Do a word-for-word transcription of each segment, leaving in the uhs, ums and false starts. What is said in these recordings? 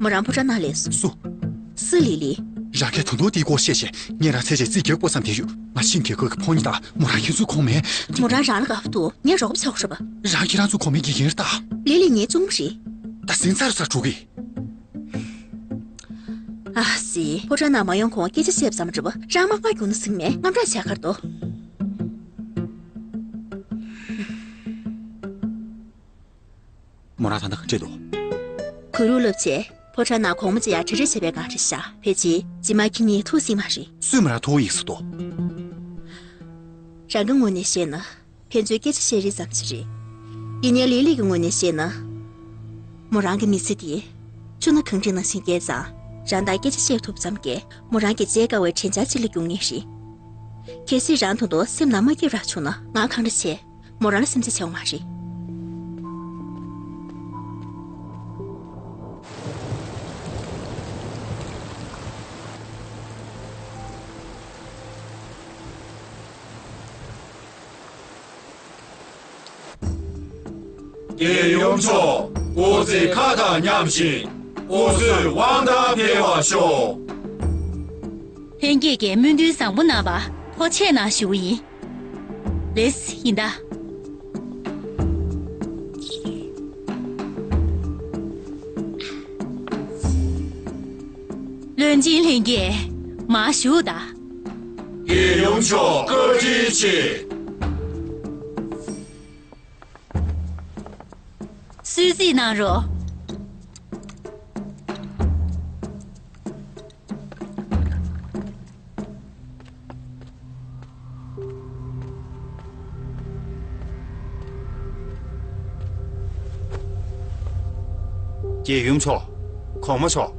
མོ་རང་ཕོ་བྲང་ནང་སླེབས་སོང་། སུ། སུ། ལི་ལི། རང་གིས་ད་དུང་དེའི་སྐོར་བཤད་བྱས། ངས་རང་ཚད་ཅིག་རྩིས་རྒྱག་དགོས་བསམ་བསྡད་ཡོད། ང་ཆིན་རྒྱལ་ཁབ་ཀྱི་ཕོ་ཉ་དང་མོ་རང་ཁྱེད་ཚོའི་གོང་མའི། མོ་རང་རང་ལ་དགའ་པོ་འདུག་ངས་རོགས་པ་བྱེད་དགོས་རེད་པ། རང་གིས་རང་ཚོའི་གོང་མའི་དགེ་རྒན་རེད་ད། ལི་ལི་ངའི་བཙུན་མོ་རེད། ད་ཟིང་ཚར་ཚར་འགྲོ་གི། ཨ་ཙི། ཕོ་བྲང་ནང་མ་ཡོང་གོང་སྐད་ཆ་བཤད་པ་ཙམ་རེད་པ། རང་མ་མ་རྒྱུག་ན་ཟིང་མེད། དངངས་སྐྲག་བྱས་ག་རེ་འདུག་མོ་རང་ད་ལྟ་ག་འདྲས་འདུག་གུས་རུ་བསླབ་བྱས། ཕོ་བྲང་ནང་གོང་མ་ཅིག་ཡར་གྲ་སྒྲིག་བྱས་པའི་སྒང་རེད་ཤག་ཕལ་ཆེར་རྗེས་མ་ཁྱེད་གཉིས་ཐུག་སྲིད་མ་རེད། སུས་མོ་རང་ཐུག་ཡིག་ཟེར་འདུག་རང་གི་ངོས་ནས་བཤད་ན། ཕན་ཚུན་སྐད་ཆ་བཤད་རེས་ཙམ་ཞིག་རེད། ཡིན་ནའི་ལི་ལི་གི་ངོས་ནས་བཤད་ན། མོ་རང་གི་མི་ཚེ་འདི། ཆུ་སྣ་གངས་རི་ནང་བཞིན་བརྒལ་ཙང་། རང་དང་སྐད་ཆ་བཤད་ཐུབ་ཙམ་གྱིས་མོ་རང་གི་བརྗེད་དཀའ་བའི་དྲན་འཆར་ཅིག་ལ་འགྱུར་ངེས་རེད། གལ་སྲིད་རང་ད་དུང་སེམས་ནང་མ་སྐྱིད་པ་རག་བྱུང་ན་ང་གང་འདྲ་བྱེད། མོ་རང་ལ་སེམས་ཁྲལ་བྱེད་དགོས་མ་རེད། རྒྱལ་ཡུམ་མཆོག། སྐུ་ཚེ་མཁའ་དང་མཉམ་ཞིང་། སྐུ་གསུང་དབང་ཐང་འཕེལ་བར་ཤོག་ལྷན་རྒྱས་ཀྱིས་སྨོན་འདུན་བཟང་པོ་གནང་བར་ཐུགས་རྗེ་གནང་ཞུ་གི་ཡིན། ལགས་སོ། ཡིན་ད། བློན་ཆེན་ལྷན་རྒྱས་མར་བཞུགས་དང་། རྒྱལ་ཡུམ་མཆོག་བཀའ་དྲིན་ཆེ། གསོལ་ཚིགས་གནང་རོགས། རྒྱལ་ཡུམ་མཆོག། གོང་མ་མཆོག།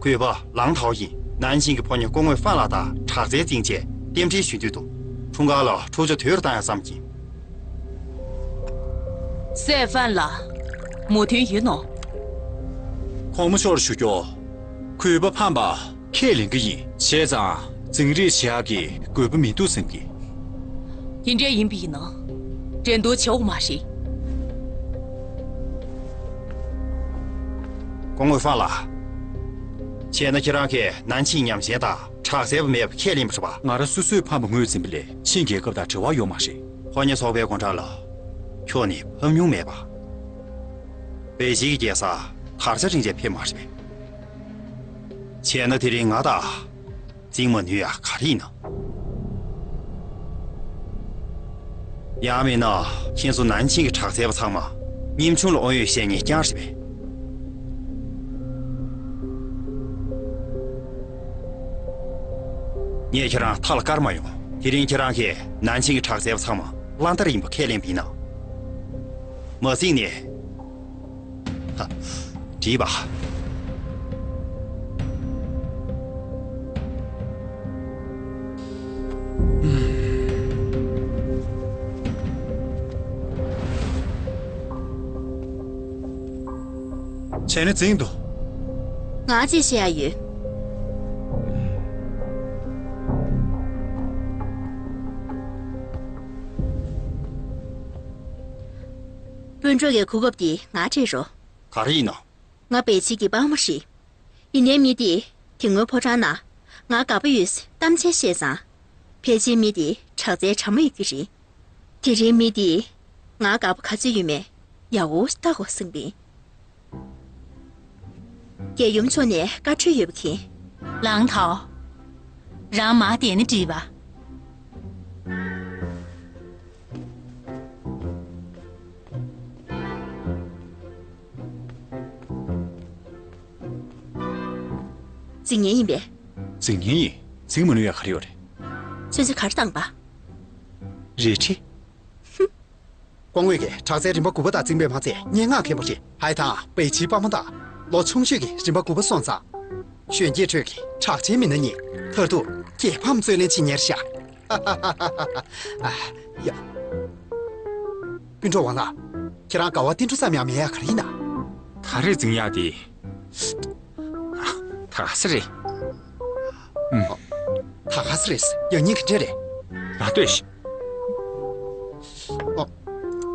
གུས་པ་ལང་ཐའོ་ཡིན། ནན་ཆིང་གི་ཕོ་ཉ་སྐུ་ངོ་ཧྥན་ལགས་དང་དྲག་རྩལ་འཛིན་ཆེད་རྟེན་འབྲེལ་ཞུ་འདོད་འདུག་འཁྲུངས་སྐར་ལ་འཁྲུག་ཆ་དུས་རུ་བཏང་ཡག་བསམ་གྱིན། སྲས་ཧྥན་ལགས། མོས་མཐུན་ཡོད་ནོ། གོང་མ་མཆོག་ལ་ཞུ་རྒྱུ། གུས་པ་ཕམ་པ་ཁས་ལེན་གྱི་ཡིན། བྱས་ཙང་འཛིང་རེས་བྱེད་ཡག་གི་དགོས་པ་མི་འདུག་བསམ་གྱི། དེ་འདྲ་ཡིན་པ་ཡིན་ན། འགྲན་བསྡུར་བྱེད་དགོས་མ་རེད། སྐུ་ངོ་ཧྥན་ལགས། བྱས་ན་ཁྱེད་རང་གིས་ནན་ཆིང་ཉམས་ཞན་དང་དྲག་རྩལ་པ་མེད་པ་ཁས་ལེན་པ་རེད་པ། ང་རང་སོ་སོས་ཕམ་པ་ངོས་འཛིན་པ་ལས་ཆིན་རྒྱལ་ཁབ་དང་འབྲེལ་བ་ཡོད་མ་རེད། ཕོ་ཉ་ཚོགས་པའི་སྐུ་དྲག་ལགས། ཁྱོད་ནི་ཕམ་མྱོང་མེད་པ། པེ་ཅིན་གྱི་རྒྱལ་སར་དར་ཆ་འཕྲིན་ཆེད་ཕེབས་མ་རེད། བྱས་ན་དེ་རིང་ང་དང་འཛིང་མ་ནུས་ཡག་ག་རེ་ཡིན་ནམ། ཡང་མིན་ན་ཁྱེད་ཚོ་ནན་ཆིང་གི་དྲག་རྩལ་པ་ཚང་མ་ཉིན་ཆུང་ལ་དབང་ཡོད་བཤད་མཁན་རྐྱང་རེད་པས། ངས་ཁྱེད་རང་མཐའ་ལ་བཀར་མ་ཡོང་། དེ་རིང་ཁྱེད་རང་གིས་ནན་ཆིང་གི་དྲག་རྩལ་པ་ཚང་མ་གླང་དར་ཡིན་པ་ཁས་ལེན་པ་ཡིན་ན། མ་གཟིགས་ནས། ཧ། བྲིས་པ། བྱས་ན་འཛིང་དུ། ང་ཅིག་བཤད་ཡ་ཡོད། སྤུན་གྲོགས་ཀྱི་གོ་སྐབས་འདི་ང་སྤྲད་རོགས། ག་རེ་ཡིན་ནམ། ང་པེ་ཅིན་གྱི་དཔའ་མོ་རེད། ཡིན་ནའི་མི་འདིས་དེ་སྔོན་ཕོ་བྲང་ནང་ང་དགའ་པོ་ཡོད་ཟེར་གཏམ་ཆེན་བཤད་ཙང་། ཕལ་ཆེར་མི་འདི་དྲག་རྩལ་གྲ་མ་ཡོད་ཀྱི་རེད། དེ་རིང་མི་འདིས་ང་དགའ་པོ་ག་ཚོད་ཡོད་མེད་ཡག་པོ་ལྟ་དགོས་བསམ་པས། རྒྱལ་ཡུམ་མཆོག་ནས་བཀའ་འཁྲོལ་ཡོད་པ་མཁྱེན། ལང་ཐའོ། རང་མར་བསྡད་ན་འགྲིག་པ། འཛིང་མཁན་ཡིན་པས། འཛིང་མཁན་ཡིན། འཛིང་མ་ནུས་ཡག་ག་རེ་ཡོད་རེད། ཚོན་རྩི་ག་རེ་བཏང་པ། རལ་གྲི། སྐུ་ངོ་གིས་དྲག་རྩལ་རིམ་པ་དགུ་པ་དང་འཛིང་པའི་མ་རྩའི་སྙན་ངག་མཁན་པོ་རེད། ཧའེ་ཐང་པེ་ཅིན་དཔའ་མོ་དང་། ལོ་ཆུང་ཤོས་ཀྱི་རིམ་པ་དགུ་པ་སོང་ཙང་། གཞོན་སྐྱེས་ཁྲོད་ཀྱི་གྲགས་ཆེན་མི་སྣ་གཉིས་མཐར་ཐུག་རྒྱལ་ཕམ་རྩོད་ལེན་བྱེད་མཁན་རེད་ཤག་ཨ། ཡ། སྤུན་གྲོགས་ཝང་ལགས། ཁྱེད་རང་དགའ་བ་ཏིལ་འབྲུ་ཙམ་ཡང་མེད་ཡ་ག་རེ་ཡིན་ན། ད་རེས་འཛིང་ཡག་དེ། ད་ག་ས་རེད། ཨུམ། ད་ག་ས་རེད། ཡང་སྙིང་གི་འདྲ་རེད། ལ་ལྟོས་ཤིག་ཨོ།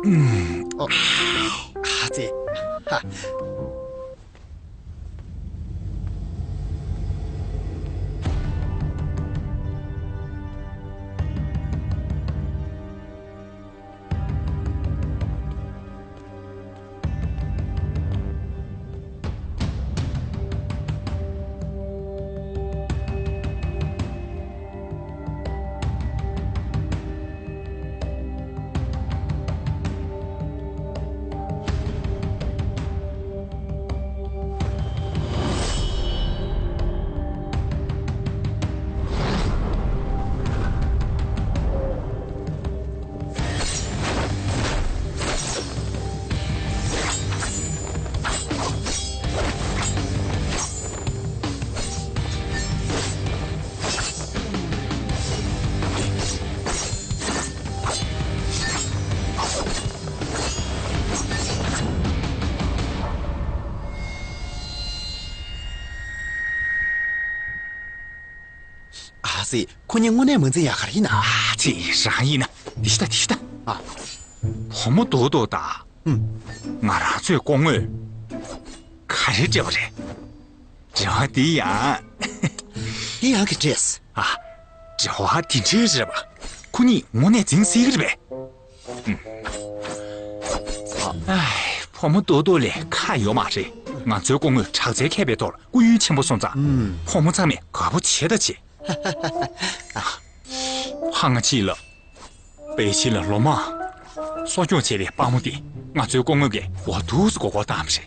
ཨུམ། ཨོ། ཨ་ཙི། ཧ། དེ་ཁོ་གཉིས་དངོས་གནས་མ་འཛིན་ཡག་ག་རེ་ཡིན་ན། ཨ་ཙི། རང་ཡིན་ན་འདི་ཤི་ད་འདི་ཤི་ད། ཨ། བུ་མོ་རྡོག་རྡོག་དང་། ཨུམ། ང་རང་ཚོའི་སྐུ་ངོ་ག་རེ་འབྲེལ་བ་རེད། འབྲེལ་བ་འདི་ཡང་། འདི་ཡང་གི་འདྲེས། ཨ། འབྲེལ་བ་འདི་འདྲའི་རེད་པ། ཁོ་གཉིས་དངོས་གནས་འཛིང་སྲིད་ཀྱི་རེད་པས། ཨ། བུ་མོ་རྡོག་རྡོག་ལ་ཁག་ཡོད་མ་རེད། ང་ཚོའི་སྐུ་ངོས་དྲག་རྩལ་མཁས་པའི་ཐོག་ལ་སྐུ་ཡོན་ཆེན་པོ་སོང་ཙང་། ཨུམ། བུ་མོ་ཚང་མས་དགའ་པོ་བྱེད་ད་བྱེད། ཧ་ང་ཅི་ལ། པེ་ཅིན་ལ་ལོ་མང་གསོ་སྐྱོང་བྱས་པའི་དཔའ་མོ་དེ་ང་ཚོའི་སྐུ་ངོ་གིས་འོ་ཐུགས་སུ་མགོ་སྐོར་བཏང་བ་རེད།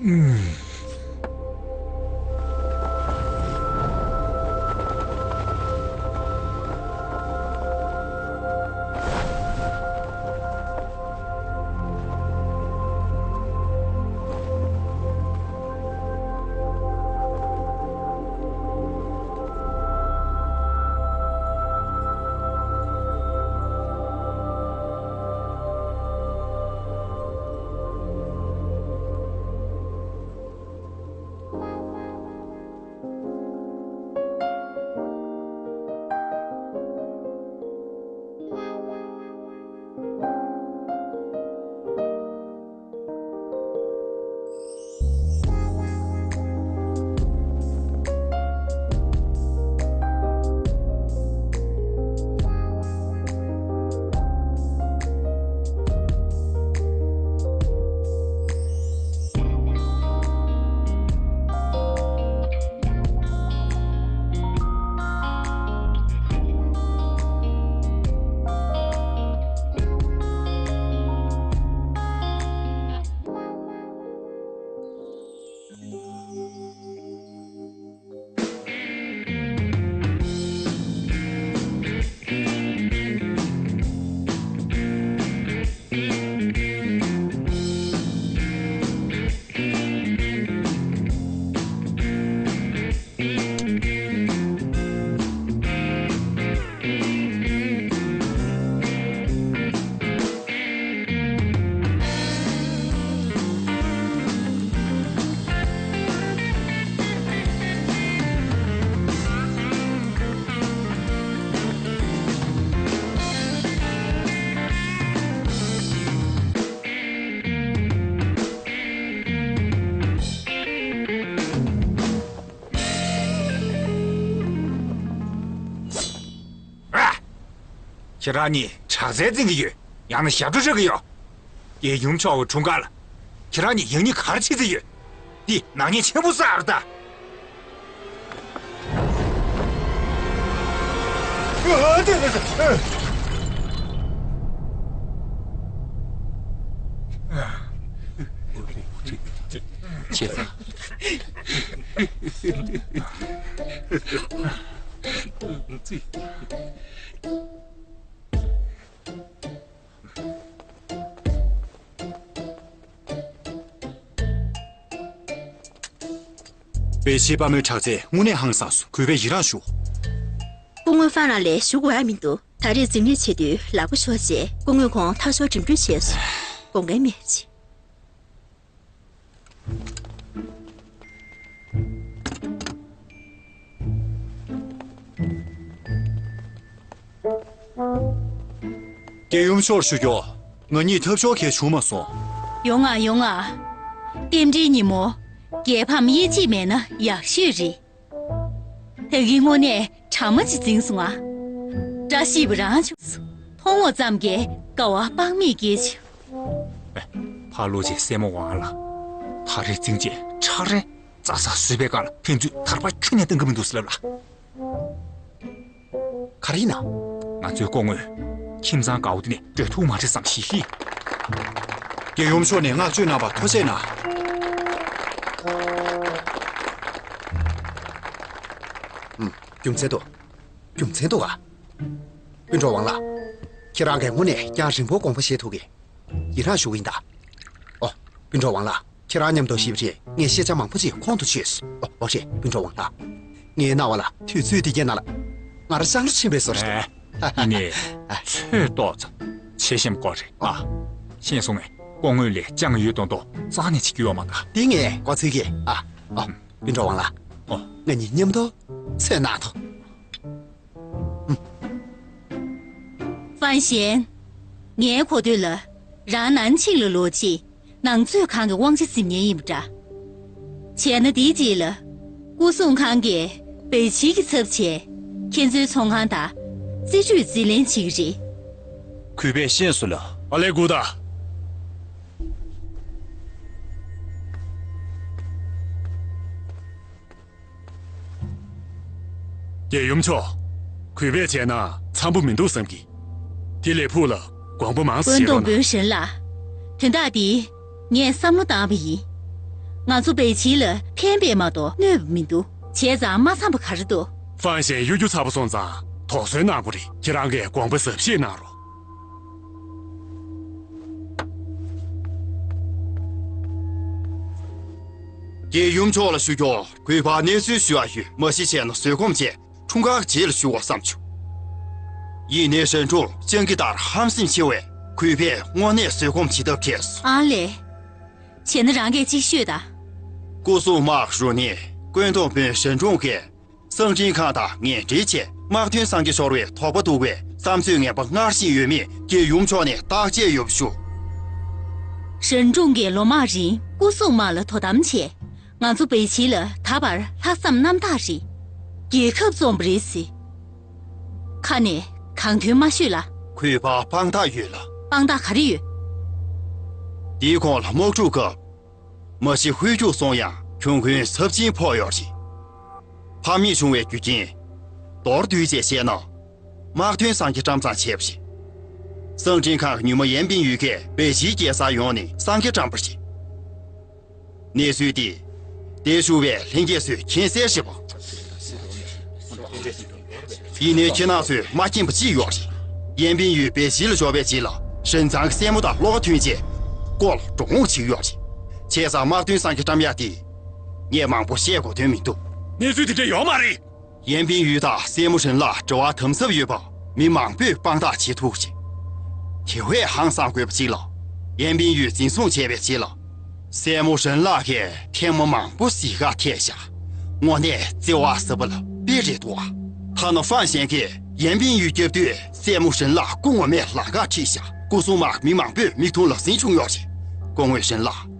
ཨ། ཁྱེད་རང་གཉིས་དྲག་རྩལ་འཛིན་གྱི་ཡོད། ཡང་ན་ཞབས་བྲོ་འཁྲབ་ཀྱི་ཡོད། རྒྱལ་ཡུམ་མཆོག་གི་དྲུང་ཁག་ལ་ཁྱེད་རང་གཉིས་ཡང་སྙིང་ག་རེ་བྱེད་རྩིས་ཡོད། འདི་ནག་ཉེས་ཆེན་པོ་བསགས་རེད་ད། པེ་ཤི་དཔའ་མོའི་དྲག་རྩལ་དངོས་གནས་ཧང་སངས་སོང་། གུས་པས་ཡི་རངས་ཞུ། སྐུ་ངོ་ཧྥང་ལགས་ལས་ཞུ་དགོས་ཡ་མི་འདུག་ད་རེས་འཛིང་རེས་བྱེད་དུས་ལག་པ་ཤོར་རྗེས་སྐུ་ངོས་ཁོང་ཐར་ཤོར་འགྲིམ་འགྲུལ་བྱས་སོང་། དགོངས་འགལ་མེད་ཅིག་རྒྱལ་ཡུམ་མཆོག་ཞུ་རྒྱུ། ང་གཉིས་འཐབ་ཕྱོགས་གལ་བྱུང་མ་སོང་། ཡོང་ང་། ཡོང་ང་། རྟེན་འབྲེལ་ཉིན་མོ། རྒྱལ་ཕམ་དབྱེ་འབྱེད་མེད་ན་ཡག་ཤོས་རེད། ད་གིན་དངོས་གནས་དྲ་མ་ཅིག་འཛིང་སོང་ང་། བཀྲ་ཤིས་པ་རང་བྱུང་སོང་། མཐོང་བ་ཙམ་གྱིས་དགའ་བ་དཔག་མེད་སྐྱེས་བྱུང་། ཕར་ལོག་བྱས་སྲས་མོ་ཝང་ལགས། ད་རེས་འཛིང་རྗེས་ཁྲག་རན་རྩྭ་ས་བཟོས་པའི་སྒང་ལ་ཕན་ཚུན་ཐར་པ་ཁྱོན་ནས་གཏང་གི་མི་འདུག་ཟེར་ལབ་ལ། ག་རེ་ཡིན་ན། ང་ཚོའི་སྐུ་ངོས་ཁྱིམ་ཚང་དགའ་བོ་དེ་ནས་བྲོས་ཐུབ་མ་རེད་བསམ་ཞི་ཞི། རྒྱལ་ཡུམ་མཆོག་ནས་བསྔགས་བརྗོད་གནང་བར་ཐུགས་རྗེ་གནང་། ཨུམ། རྒྱུ་མཚན་འདུག་རྒྱུ་མཚན་འདུག་ག་སྤུན་གྲོགས་ཝང་ལགས། ཁྱེད་རང་གིས་དངོས་གནས་རྒྱང་རིང་པོར་དགོངས་པ་བཞེས་ཐུབ་ཀྱི། ཡི་རངས་ཞུ་གི་ཡིན་ད། ཨོ། སྤུན་གྲོགས་ཝང་ལགས། ཁྱེད་རང་མཉམ་དུ་བཞུགས་པ་རེད། ངས་ཤེས་བྱ་མང་པོ་ཅིག་ཁོང་དུ་ཆུད་སོང་། ཨོ། ཨོ་རེད། སྤུན་གྲོགས་ཝང་ལགས། ངའི་རྣ་བ་ལ་དུས་ཚོད་འདི་གའི་ནང་ལ་ང་རང་ཤང་ལ་ཕྱིན་པའི་བཟོ་འདྲ་ཞིག་འདུག་ཡིན་ནའི། ཚོད་ཏོག་ཙམ་ཆེ་ཤེལ་སྐོར་རེད་ཨ། ཤེས་སོང་ངས། སྐུ་ངོས་ལས་ཅང་ཡོད་མདོག་མདོག་རྩ་ནས་བྱེད་རྒྱུ་ཡོད་མ་རེད། འདི་ངས་གོ་ཚོད་ཀྱིས་ཨ། ཨོ། སྤུན་གྲོགས་ཝང་ལགས། ཨོ། ང་གཉིས་མཉམ་དུ་ཚོད་གནང་དང་། ཧྥན་ཞན། ངའི་གོ་ཐོས་ལ། རང་ནན་ཆིང་ལ་ལོག་རྗེས་ནང་མཛོད་ཁང་གི་དབང་ཆ་འཛིན་མཁན་ཡིན་པ་འདྲ། བྱས་ན་དེའི་རྗེས་ལ། སྐུ་སྲུང་ཁང་གིས་པེ་ཅིན་གྱི་ཚབ་བྱས། ཁྱེད་ཚོའི་ཚོང་ཁང་དང་། རྩིས་སྤྲོད་འཛིན་ལེན་བྱེད་ཀྱི་རེད། གུས་པས་ཤེས་སོང་ལགས། ཨ་ལེ་གུ་ད། རྒྱལ་ཡུམ་མཆོག། གུས་པས་བྱས་ན་འཚམ་པོ་མི་འདུག་བསམ་གི། དེ་ལས་ཕུག་ལ་དགོངས་པ་མང་ཙམ་བཞེས་རོགས་གནང་། ཀོན་ཏུང་བོན་ཧྲན་ལགས། དོན་དག་འདི་ངས་བསམ་བློ་བཏང་བ་ཡིན། ང་ཚོ་པེ་ཅིན་ལ་ཕན་པས་མ་གཏོགས་གནོད་པ་མི་འདུག་བྱས་ཙང་མ་འཚམ་པ་ག་རེ་འདུག་ཧྥན་ཞན་གཡོ་སྒྱུ་ཚ་པོ་སོང་ཙང་དོགས་ཟོན་གནང་དགོས་རེད། ཁྱེད་རང་གིས་དགོངས་པ་ཟབ་བཞེས་གནང་རོགས། རྒྱལ་ཡུམ་མཆོག་ལ་ཞུ་རྒྱུར། གུས་པར་གནས་ཚུལ་ཞུ་ཡག་ཡོད། མ་གཞི་བྱས་ན་བཟོད་སྒོམ་བྱས་འཁྲུངས་སྐར་རྗེས་ལ་ཞུ་བར་བསམ་བྱུང་། ཡིན་ནའི་ཧྲན་ཀྲུང་སྤྱང་ཀི་ལྟར་ཧམ་སེམས་ཆེ་བས་གུས་པས་དངོས་གནས་བཟོད་སྒོམ་བྱེད་ཐབས་བྲལ་སོང་། ཨ་ལེ། བྱས་ན་རང་གིས་ཅིག་ཤོད་དང་། སྐུ་སྲུང་དམག་རུ་ནི་ཀོན་ཏུང་བོན་ཧྲན་ཀྲུང་གིས་གསང་འཕྲིན་ཁང་དང་ངན་འབྲེལ་བྱས་དམག་དོན་གསང་རྒྱ་ཤོར་བའི་དོགས་པ་འདུག་པས་བསམ་ཚོད་ངན་པ་སྔར་བཞིན་ཡོད་མེད་རྒྱལ་ཡུམ་མཆོག་ནས་བརྟག་དཔྱད་ཡོད་པ་ཞུ། ཧྲན་ཀྲུང་གིས་ལོ་མང་རིང་སྐུ་སྲུང་དམག་ལ་དོ་དམ་བྱས། ང་ཚོ་པེ་ཅིན་ལ་ད་བར་ལྷག་བསམ་རྣམ་དག་རེད། རྒྱལ་ཁབ་བཙོངས་པ་རེད་ཟེར། ཁ་ནས་གང་ཐོན་མ་ཤོད་ལ། གུས་པར་དཔང་རྟགས་ཡོད་ལ། དཔང་རྟགས་ག་རེ་ཡོད། དེའི་གོང་ལ་དམག་འཁྲུག་སྐབས། མ་གཞི་ཧུའེ་ཁྱུག་སོང་ཡང་གྱོང་གུན་ཚབས་ཆེན་ཕོག་ཡོད་རེད། ཕམ་ཉེས་བྱུང་བའི་རྒྱུ་རྐྱེན། མདོར་བསྡུས་བྱས་བཤད་ན། དམག་དོན་གསང་རྒྱ་བཀྲམ་ཚར་བྱས་པ་རེད། གསང་འཕྲིན་ཁང་གི་ཉུལ་མ་ཡན་པིན་ཡུས་ཀས་པེ་ཅིན་རྒྱལ་ས་ཡོང་ནས་གསང་རྒྱ་བཀྲམ་པ་རེད། གནས་ཚུལ་འདི། དེ་ཞུ་བའི་ལྷན་རྒྱས་ཚོས་མཁྱེན་གསལ་ཞིག་པ། ཡིན་ནའི་ཁྱེད་རང་ཚོས་མ་མཁྱེན་པ་ཅིག་ཡོད་རེད། ཡན་པིན་ཡུས་པེ་ཅིན་ལ་འབྱོར་བའི་རྗེས་ལ་ཧྲེན་ཚང་གི་སྲས་མོ་དང་བློ་ཁ་མཐུན་རྗེས། སྐོར་ལ་འགྲོ་འོང་བྱེད་ཀྱི་ཡོད་རེད། བྱས་ཙང་དམག་དོན་གསང་རྒྱ་བཀྲམ་ཡག་དེ། ངས་མང་པོ་བཤད་དགོས་དོན་མི་འདུག་གནས་ཚུལ་དེ་འདྲ་ཡོད་མ་རེད། ཡན་པིན་ཡུས་དང་སྲས་མོ་ཧྲེན་ལགས་འབྲེལ་བ་དམ་ཟབ་ཡོད་པ་མི་མང་པོས་དཔང་རྟགས་བྱེད་ཐུབ་ཅིང་། དེ་བས་ཧང་སང་དགོས་པ་ཅིག་ལ། ཡན་པིན་ཡུས་འཛིན་བཟུང་བྱས་པའི་རྗེས་ལ། སྲས་མོ་ཧྲེན་ལགས་ཀྱིས་ཐེངས་མ་མང་པོ་གཟིགས་ཁ་ཐེབས་བཞག་དངོས་གནས་བརྩེ་བ་ཟབ་པ་ལ་དཔེ་རེད་འདུག་ཐ་ན་ཧྥན་ཞན་གྱིས་ཡན་པིན་ཡུས་སྐྱབས་དུས་སྲས་མོ་ཧྲེན་ལགས་སྐུ་ངོ་མས་ལམ་ཁ་ཁྲིད་བཞག་སྐུ་སྲུང་དམག་མི་མང་པོས་མིག་མཐོང་ལག་ཟིན་བྱུང་ཡོད་རེད། སྐུ་ངོ་ཧྲེན་ལགས།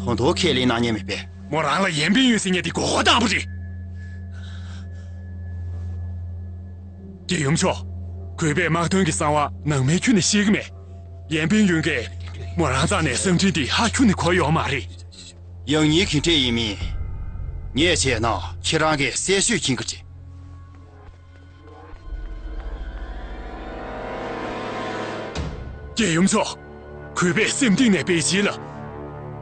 ད་དུང་ཁས་ལེན་གནང་མཁན་མེད་པས། མོ་རང་ལ་ཡན་པིན་ཡུས་ཟེར་མཁན་དེ་མགོ་སྐོར་བཏང་པ་རེད། རྒྱལ་ཡུམ་མཆོག་གུས་པས་དམག་དོན་གྱི་གསང་བ་ནང་མའི་ཁྱོན་ནས་ཤེས་ཀྱི་མེད། ཡན་པིན་ཡུས་ཀྱིས་མོ་རང་རྩ་ནས་གསང་འཕྲིན་འདི་ཧ་ཁྱོན་ནས་གོ་ཡོད་མ་རེད། ཡང་ཉིད་གི་འདྲེ་ཡིན་མིན། ངས་བྱས་ན་ཁྱེད་རང་གིས་གསལ་ཤོས་མཁྱེན་གྱི་རེད། རྒྱལ་ཡུམ་མཆོག་གུས་པས་སེམས་གཏིང་ནས་པེ་ཅིན་ལ་ལྷག་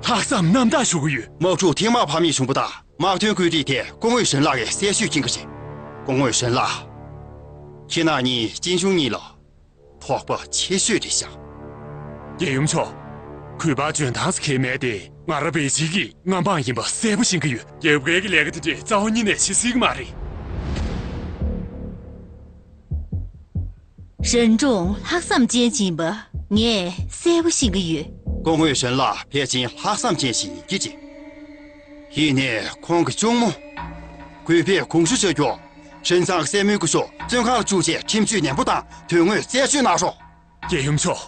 བསམ་རྣམ་དག་ཞུ་གི་ཡོད། དམག་འཁྲུག་ཐེངས་མ་ཕམ་ཉེས་བྱུང་པ་དང་དམག་དོན་བཀོད་སྒྲིག་དེ་སྐུ་ངོ་ཧྲེན་ལགས་ཀྱིས་གསལ་ཤོས་མཁྱེན་གྱི་རེད། སྐུ་ངོ་ཧྲེན་ལགས། ཁྱེད་རྣམ་གཉིས་གཅེན་གཅུང་གཉིས་ལ་དོགས་པ་ཆེ་ཤོས་རེད་ཤག་རྒྱལ་ཡུམ་མཆོག་གུས་པ་འཇོན་ཐང་ཟེར་མཁན་མེད་དེ་ང་རང་པེ་ཅིན་གྱི་མངའ་འབངས་ཡིན་པ་གསལ་པོ་ཤེས་ཀྱི་ཡོད། རྒྱབ་འགལ་གྱི་ལས་ཀ་དེ་འདྲས་རྩ་བ་ཉིད་ནས་བྱེད་སྲིད་ཀྱི་མ་རེད། ཧྲེན་ཀྲུང་ལྷག་བསམ་ཅན་ཅིག་ཡིན་པ་ངས་གསལ་པོ་ཤེས་ཀྱི་ཡོད། སྐུ་ངོ་ཧྲེན་ལགས་ཕལ་ཆེར་ལྷག་བསམ་ཅན་ཞིག་ཡིན་གྱི་རེད། ཡིན་ནའི་ཁོང་གི་གཅུང་མོ། གུས་པས་དགོངས་ཞུ་བྱ་རྒྱུར། ཧྲེན་ཚང་གི་སྲས་མོའི་སྐུ་ཞབས་བཙོན་ཁང་ལ་བཅུག་ཆེད་ཁྲིམས་གཅོད་ནན་པོ་དང་དོན་དངོས་རྩད་གཅོད་གནང་རོགས། རྒྱལ་ཡུམ་མཆོག་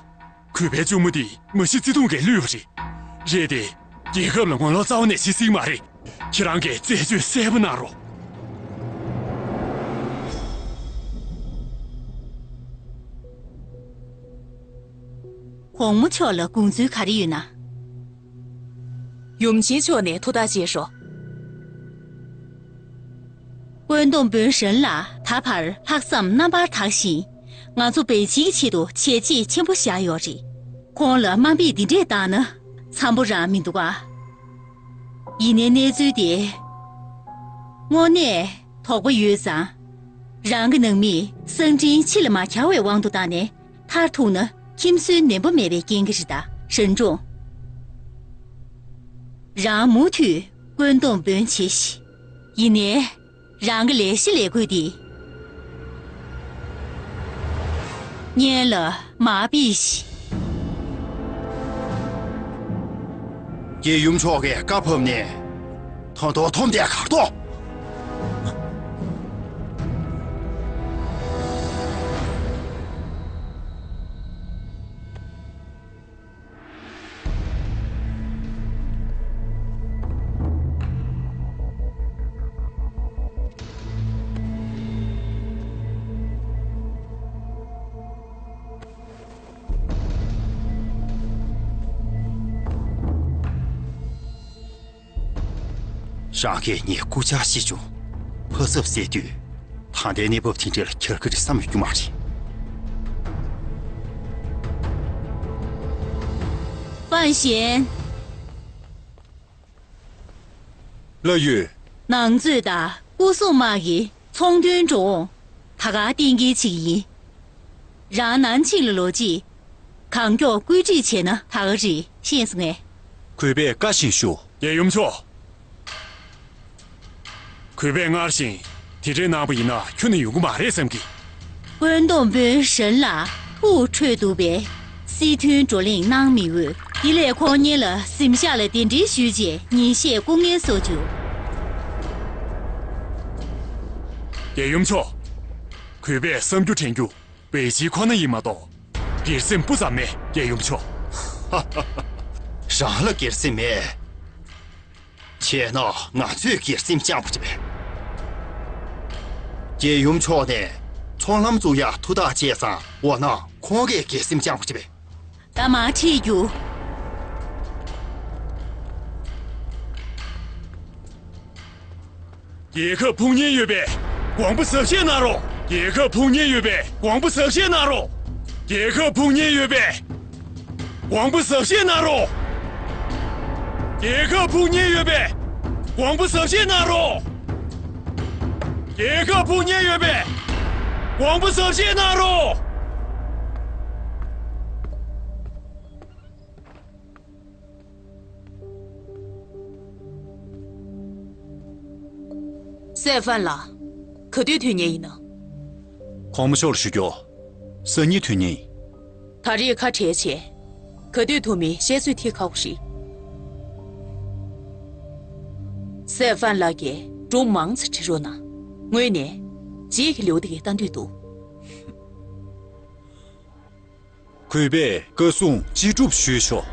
གུས་པའི་གཅུང་མོ་འདི་མ་གཞི་བརྩེ་དུང་གིས་བསླུས་པ་རེད། རེད་དེ། རྒྱལ་ཁབ་ལ་ངོ་ལོག་རྩ་བ་ནས་བྱེད་སྲིད་མ་རེད། ཁྱེད་རང་གིས་རྩད་གཅོད་གསལ་པོ་གནང་རོགས། གོང་མ་མཆོག་ལ་དགོངས་ཚུལ་ག་རེ་ཡོད་ན། ཡུམ་ཆེན་མཆོག་ནས་ཐུགས་ཐག་བཅད་ཤོག་ཀོན་ཏུང་བོན་ཧྲན་ལགས་ད་བར་ལྷག་བསམ་རྣམ་པར་དག་ཞིང་། ང་ཚོ་པེ་ཅིན་གྱི་ཆེད་དུ་བྱས་རྗེས་ཆེན་པོ་བཞག་ཡོད་རེད། ཁོང་ལ་དམའ་འབེབས་འདི་འདྲས་བཏང་ན་འཚམ་པོ་རང་མི་འདུག་ག་ཡིན་ནའི་གནས་ཚུལ་དེ། དངོས་གནས་དོགས་པ་ཡོད་ཙང་། རང་གི་ནང་མིས་གསང་འཕྲིན་ཕྱི་ལ་མ་གྱར་བའི་དབང་དུ་བཏང་ནས་མཐར་ཐུག་ན་ཁྱིམ་སྲོལ་ནན་པོ་མེད་པའི་རྐྱེན་གྱིས་རེད་ད། ཧྲེན་ཀྲུང་། རང་མུ་མཐུད་ཀོན་ཏུང་བོན་བྱེད་ཤིག་ཡིན་ནའི། རང་གི་ལས་གཞི་ལས་བགོས་འདི། སྔོན་ལ་མ་ཕུད་ཤིག་རྒྱལ་ཡུམ་མཆོག་གིས་བཀའ་ཕབ་ནས། ད་དུང་ཐོམ་དེ་གར་གཏོང་། ཀྲང་གིས་ངའི་སྐུ་ཕྱྭ་བཤད་བྱུང་། ཕ་ཚབ་ཟེར་དུས། ད་ལྟའི་གནས་བབ་དེ་འདྲ་ལ་འཁྱེར་གི་རེད་བསམ་ཡོད་རྒྱུ་མ་རེད། ཧྥན་ཞན། ལགས་ཡོད། ནང་མཛོད་དང་སྐུ་སྲུང་དམག་གི་ཚོང་དོན་འགྲོ་འོང་ད་ག་གཏན་འཁེལ་བྱེད་ཀྱི་ཡིན། རང་ནན་ཆིང་ལ་ལོག་རྗེས་གང་མགྱོགས་བཀོད་སྒྲིག་བྱས་ན་ད་ག་རེད། ཤེས་སོང་ངས། གུས་པས་བཀའ་བཞིན་ཞུ། རྒྱལ་ཡུམ་མཆོག་གུས་པས་སྔར་བཞིན་དེ་འདྲའི་གནང་པ་ཡིན་ན་ཁྱོན་ནས་ཡོང་གི་མ་རེད་བསམ་གི། བཀོད་འདོམས་དཔོན་ཧྲན་ལགས་ཐུགས་འཕྲོད་འདུག་པས། སྲིད་དོན་བགྲོ་གླེང་གནང་མི་འོས། དེ་ལས་ཁོང་གཉིས་ལ་གཟིམ་ཤག་ལ་གདན་འདྲེན་ཞུས་རྗེས་ཉིན་ཤས་སྐུ་ངལ་གསོ་བཅུག་རྒྱལ་ཡུམ་མཆོག་གུས་པས་བསམ་རྒྱུ་དྲན་རྒྱུ་པེ་ཅིན་ཁོ་ན་ཡིན་མ་གཏོགས་སྒེར་སེམས་སྤུ་ཙམ་མེད། རྒྱལ་ཡུམ་མཆོག་རང་ལ་སྒེར་སེམས་མེད། བྱས་ན་ང་ཚོས་སྒེར་སེམས་བཅངས་པ་ཅིག་རེད། རྒྱལ་ཡུམ་མཆོག་ནས་ཚོང་ལམ་བཙུགས་ཡག་ཐུགས་ཐག་བཅད་ཙང་འོ་ན་ཁོང་གིས་སྒེར་སེམས་བཅངས་པ་ཅིག་རེད། ད་མར་ཁྲིད་རྒྱུ། རྒྱལ་ཁབ་ཕུང་ཉེན་ཡོད་པས་དགོངས་པ་ཟབ་བཞེས་གནང་རོགས། རྒྱལ་ཁབ་ཕུང་ཉེན་ཡོད་པས་དགོངས་པ་ཟབ་བཞེས་གནང་རོགས། རྒྱལ་ཁབ་ཕུང་ཉེན་ཡོད་པས། དགོངས་པ་ཟབ་བཞེས་གནང་རོགས། རྒྱལ་ཁབ་ཕུང་ཉེན་ཡོད་པས། དགོངས་པ་ཟབ་བཞེས་གནང་རོགས། རྒྱལ་ཁབ་ཕུང་ཉེན་ཡོད་པས། དགོངས་པ་ཟབ་བཞེས་གནང་རོགས། སེ་ཧྥན་ལགས། ག་དུས་ཐོན་ཉེན་ཡིན་ན། གོང་མ་མཆོག་ལ་ཞུ་རྒྱུ། སང་ཉིན་ཐོན་ཉེན་ཡིན། ད་རེས་ཁ་བྲལ་བྱས། ག་དུས་ཐོན་མིན་བཤད་ཚོད་ཐིག་ཁག་པོ་རེད། སེ་ཧྥན་ལགས་ཀྱིས་སྒྲུང་མང་ཙམ་བྲིས་རོགས་གནང་། ངོས་ནས། རྗེས་ཀྱི་ལེའུ་དེ་ག་ལྟ་འདོད་འདུག་གུས་པས་བཀའ་གསུང་ཅི་སྒྲུབ་ཞུས་ཆོག་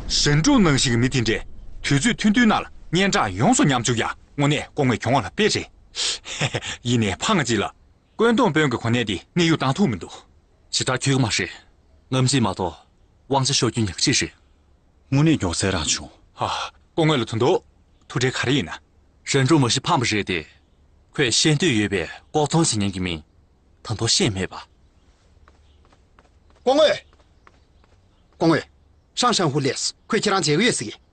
ཧྲན་ཀྲུང་ནང་བཞིན་གྱི་མི་དེ་འདྲས་དུས་ཚོད་ཐུང་ཐུང་ནང་ལ་སྙན་གྲགས་ཡོངས་སུ་ཉམས་བཅུག་ཡ་དངོས་གནས་སྐུ་ངོ་གྱོང་ལ་དཔེ་རེད། ཡིན་ནའི་ཕངས་ཅིག་ལ། བཀོད་འདོམས་དཔོན་གྱི་གོ་གནས་དེ་གནས་དབྱུང་བཏང་ཐུབ་མི་འདུག་ཇི་ལྟར་འཁྱོལ་གྱི་མ་རེད། རྔམ་བརྗིད་མ་གཏོགས་དབང་ཆ་ཤོར་རྒྱུ་ཉག་གཅིག་རེད། དངོས་གནས་མགྱོགས་ཚད་རང་བྱུང་། ཧ། སྐུ་ངོ་ལ་དོན་དུ་ཐུགས་ཁྲལ་ག་རེ་ཡིན་ན། ཧྲན་ཀྲུང་མ་གཞི་ཕངས་པ་རེད་དེ། ཁོས་ཤེས་འདོད་ཡོད་པའི་ལྐོག་ཚོང་བྱེད་མཁན་གྱི་མིང་ད་དུང་ཤེས་མེད་པ། སྐུ་ངོ། སྐུ་ངོ། ཧྲང་ཧྲན་ཧུ་ལས་ཁོས་ཁྱེད་རང་མཇལ་གི་ཡོད་ཟེར་གི།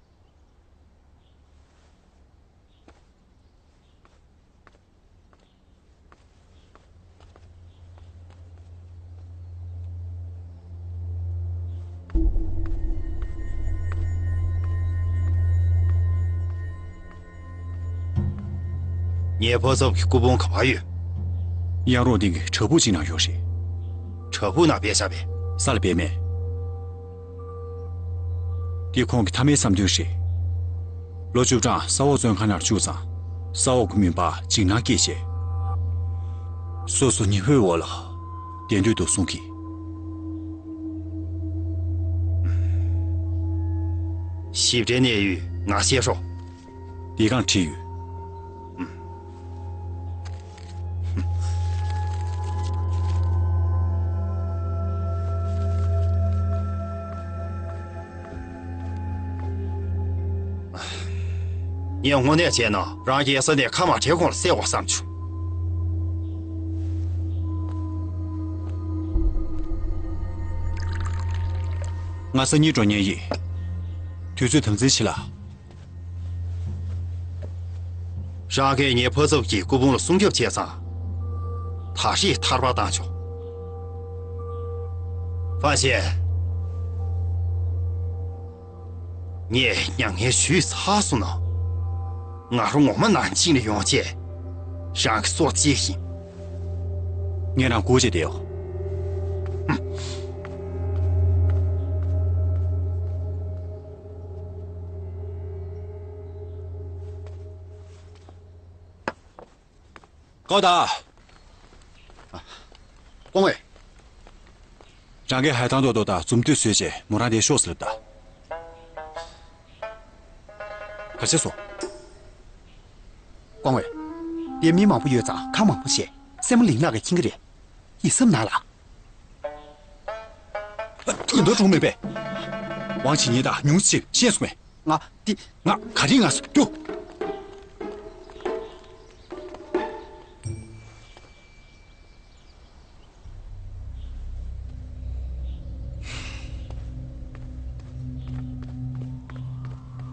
ངའི་ཕ་ཚབ་ཀྱི་སྐུ་ཕུང་ག་པར་ཡོད། གཡང་རོང་སྟེང་གི་བྲག་ཕུག་ཅིག་ནང་ཡོད་རེད། བྲག་ཕུག་ནང་སྦས་བཞག་པས། ས་ལ་སྦས་མེད། འདི་ཁོང་གི་མཐའ་མའི་བསམ་འདུན་རེད། ལོ་བཅུ་གྲངས་ས་འོག་བཙོན་ཁང་ནང་བཅུག་ཙང་། ས་འོག་གི་མུན་པར་འཇིགས་སྣང་སྐྱེས་བྱས། སོ་སོ་ཉི་འོད་འོག་ལ་བསྡད་འདོད་འདུག་གསུང་གི། ཞིབ་ཕྲའི་གནས་ཡུལ་ང་ཤེས་རོགས། འདི་གང་བྲིས་ཡོད། ངས་དངོས་གནས་བྱས་ན་རང་རྒྱལ་ས་ནས་ཁ་མ་བྲལ་གོང་ལ་བསད་དགོས་བསམ་བྱུང་། ང་སང་ཉིན་འགྲོ་མཁན་ཡིན། དུས་ཚོད་དམ་འཛིན་བྱེད་ལ། རང་གིས་ངའི་ཕ་ཚབ་ཀྱི་སྐུ་ཕུང་ལ་སྲུང་སྐྱོབ་བྱས་ཙང་། ད་རེས་ཐར་པ་བཏང་ཆོག་ཧྥན་ཞན། ངས་མྱ་ངན་ཞུས་ཚར་སོང་ན། ང་རང་ངོ་མ་ནང་ཅིག་ནས་ཡོང་བྱས། རང་གི་སྲོག་གཅོད་ཀྱིན། ངས་རང་སྒུག་བྱས་བསྡད་ཡོད། ཀའོ་ཏཱ། སྐུ་ངོ། རང་གིས་ཧའེ་ཐང་རྡོ་རྡོ་དང་འཛུམ་མདངས་བཟོས་བྱས་མོ་རང་དེར་ཤོག་ཟེར་ལབ་ད། ག་རེ་བྱས་སོང་། སྐུ་ངོ། དེར་མི་མང་པོ་ཡོད་ཙང་ཁ་མང་པོ་བཤད། སྲས་མོ་ལིང་ལགས་ཀྱིས་མཁྱེན་གྱི་རེད། ཡིད་སེམས་ནང་ལ། དོན་དག་འགྲུབ་མེད་པས། ཝང་ཆི་ཉིན་དང་ཉུང་ཆེ་ཤེས་སོང་ངས། ང་འདི་ང་ག་རེ་ང་སུ་རྒྱུ།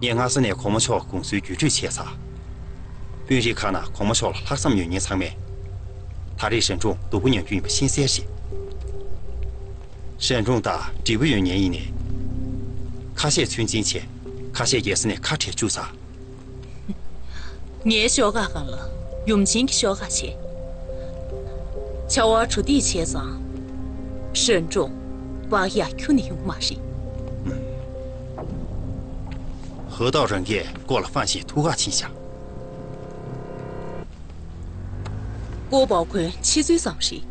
ངས་སྔ་ས་ནས་གོང་མ་མཆོག་དགོངས་ཚུལ་བརྒྱུད་སྤྲོད་བྱས་ཚར། དཔོན་རིགས་ཁག་ནང་གོང་མ་མཆོག་ལ་ལྷག་བསམ་ཡོད་མཁན་ཚང་མས། ད་རེས་ཞན་ཀྲུང་སྡུག་པོ་མྱོང་རྒྱུ་ཡིན་པ་ཤེས་གསལ་རེད། ཞན་ཀྲུང་དང་འབྲས་བུ་ཡོད་མཁན་ཡིན་ནའི། ཁ་ཤས་ཚོད་འཛིན་བྱས། ཁ་ཤས་རྒྱལ་ས་ནས་ཁ་བྲལ་བཅུག་ཚར། ངའི་ཤོག་ཁག་སྒང་ལ་ཡུམ་ཆེན་གྱི་ཤོག་ཁག་བྱས། ཆར་པ་དྲོ་ཐིག་བྱས་ཙང་། ཧྲན་ཀྲུང་པགས་ཡག་ཁྱོན་ནས་ཡོང་མ་རེད། ཧོ་ཏའོ་རན་གྱིས་སྐོར་ལ་ཧྥན་ཞན་ཐུག་ཁ་ཕྱིན་ཤག་ཀོ་པའོ་ཁོན་ཕྱི་ཚུལ་ཙམ་རེད།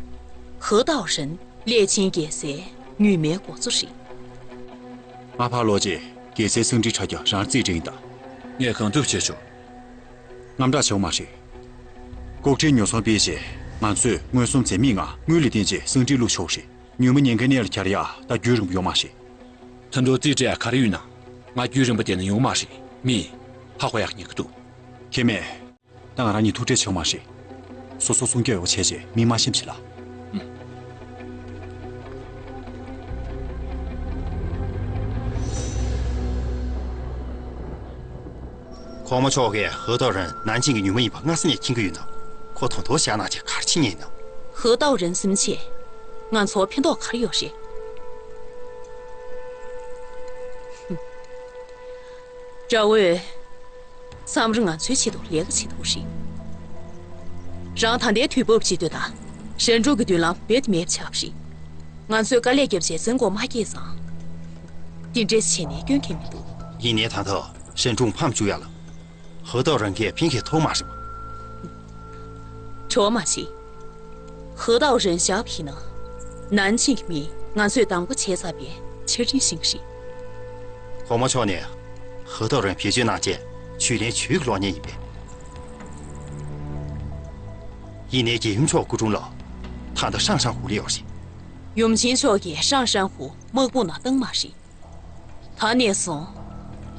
ཧོ་ཏའོ་རན་ལས་ཆེན་རྒྱལ་སའི་ཉུལ་མའི་འགོ་གཙོ་རེད། ང་ཕར་ལོག་རྗེས་རྒྱལ་སའི་གསང་འཕྲིན་དྲ་རྒྱ་རང་རྩིས་འདྲེན་དང་། ངས་གང་ཐུབ་བྱས་ཆོག་དངངས་སྐྲག་བྱེད་དགོས་མ་རེད། ལྐོག་འཕྲིན་ཉོ་ཚོང་སྤེལ་རྗེས་ང་ཚོས་མངོན་སུམ་འཛེམ་མེད་ངང་དངུལ་ལ་བརྟེན་རྗེས་གསང་འཕྲིན་བླུག་ཆོག་རེད། ཉོན་མོངས་ཉེན་ཁའི་གནས་ལ་གྱར་ཡག་ད་རྒྱུན་རིང་པོ་ཡོད་མ་རེད། ད་དུང་རྩིས་སྤྲད་ཡག་ག་རེ་ཡོད་ན། ང་རྒྱུན་རིང་པོ་བསྡད་ན་ཡོང་མ་རེད། མི་ཧ་གོ་ཡག་ཉེན་ཁ་འདུག་ཁེ་མེད། ད་ང་རང་གཉིས་ཐུག་འཕྲད་བྱེད་དགོས་མ་རེད། སོ་སོ་སྲུང་སྐྱོབ་ཡོད་པ་བྱས་རྗེས་མི་མ་ཤེས་པ་བྱེད་ལ། གོང་མ་མཆོག་གིས་ཧོ་ཏའོ་རན་ནན་ཅིང་གི་ཉུལ་མ་ཡིན་པ་སྔ་ས་ནས་མཁྱེན་གྱི་ཡོད་ན། ཁོ་ད་དུང་བཞག་གནང་བྱས་ག་རེ་བྱེད་མཁན་ཡིན་ནམ། ཧོ་ཏའོ་རན་སེམས་ཆེད་ང་ཚོར་ཕན་ཐོགས་ག་རེ་ཡོད་རེད། ཧུམ། དགྲ་བོས་མཚམས་རེ་ང་ཚོའི་ཆེད་དུ་ལས་ཀ་བྱེད་ཐུབ་རེད། རང་ད་ལྟའི་དུས་བབ་ཅིག་ལྟོས་དང་། ཧྲན་ཀྲུང་གི་མདུན་ལམ་རྦད་དེ་མེད་པ་ཆགས་པ་རེད། ང་ཚོས་དཀའ་ལས་བརྒྱབ་བྱས་བཙོན་འགོག་མ་སྐྱེས་ཙང་། དེ་འདྲས་བྱས་ནས་སྐྱོན་གང་ཡང་མི་འདུག་ཡིན་ནའི་ད་ལྟ་ཧྲན་ཀྲུང་ཕམ་བཅུག་ཡག་ལ། ཧོ་ཏའོ་རན་གྱིས་ཕན་ཁེ་ཐོགས་མ་རེད་པ། གྲོགས་མ་ཞིག་ཧོ་ཏའོ་རན་བཞག་པ་ཡིན་ན། ནན་ཅིང་གི་མིས་ང་ཚོས་དང་པོ་བྱས་ཚར་བའི་ཆ་འཕྲིན་ཤིག་རེད། གོང་མ་མཆོག་ནས་ཧོ་ཏའོ་རན་བེད་སྤྱོད་གནང་རྗེས་ཇུས་ལེན་ཇུས་ཀྱི་གློག་བརྙན་ཡིན་པས། ཡིན་ནའི་རྒྱལ་ཡུམ་མཆོག་སྐུ་དྲུང་ལ་ད་ལྟ་ཧྲང་ཧྲན་ཧུ་ལ་ཡོད་རེད། ཡུམ་ཆེན་མཆོག་གིས་ཧྲང་ཧྲན་ཧུ་དམག་དཔུང་ནང་བཏང་མ་རེད། ད་ནས་བཟུང་